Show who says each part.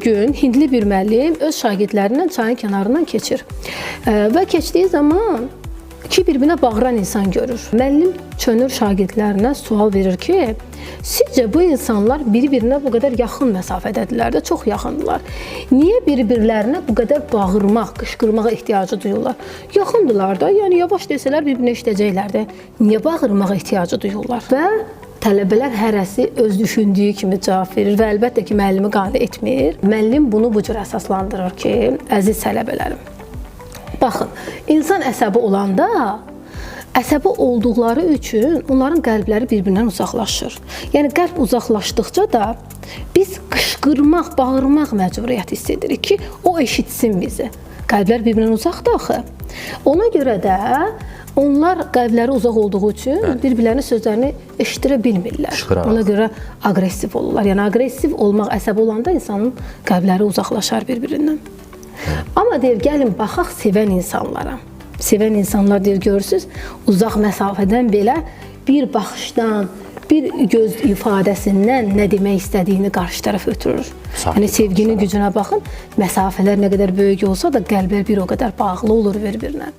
Speaker 1: gün hindli bir müəllim öz şagirdlərindən çayın kənarından keçir. Və keçdiyi zaman iki bir-birinə bağıran insan görür. Müəllim çönür şagirdlərinə sual verir ki, sizcə bu insanlar bir-birinə bu qədər yaxın məsafədədirlər də, çox yaxındılar. Niyə bir-birlərinə bu qədər bağırmaq, qışqırmağa ehtiyacı duyurlar? Yaxındılar da, yəni yavaş desələr bir-birinə eşidəcəklər də. Niyə bağırmağa ehtiyacı duyurlar? Və tələbələr hərəsi öz düşündüyü kimi cavab verir və əlbəttə ki, müəllimi qane etmir. Müəllim bunu bu cür əsaslandırır ki, əziz tələbələrim, baxın, insan əsəbi olanda əsəbi olduqları üçün onların qəlbləri bir-birindən uzaqlaşır. Yəni qəlb uzaqlaşdıqca da biz qışqırmaq, bağırmaq məcburiyyəti hiss edirik ki, o eşitsin bizi. Qəlblər bir-birindən uzaqdır axı. Ona görə də onlar qəlbləri uzaq olduğu üçün bir-birlərinin sözlərini eşitdirə bilmirlər.
Speaker 2: Qışqıraraq.
Speaker 1: Ona görə aqressiv olurlar. Yəni aqressiv olmaq, əsəbi olanda insanın qəlbləri uzaqlaşar bir-birindən. Amma deyir, gəlin baxaq sevən insanlara. Sevən insanlar deyir, görürsüz, uzaq məsafədən belə bir baxışdan, bir göz ifadəsindən nə demək istədiyini qarşı tərəf ötürür.
Speaker 2: Sakit
Speaker 1: Yəni sevginin gücünə baxın, məsafələr nə qədər böyük olsa da qəlblər bir o qədər bağlı olur bir-birinə.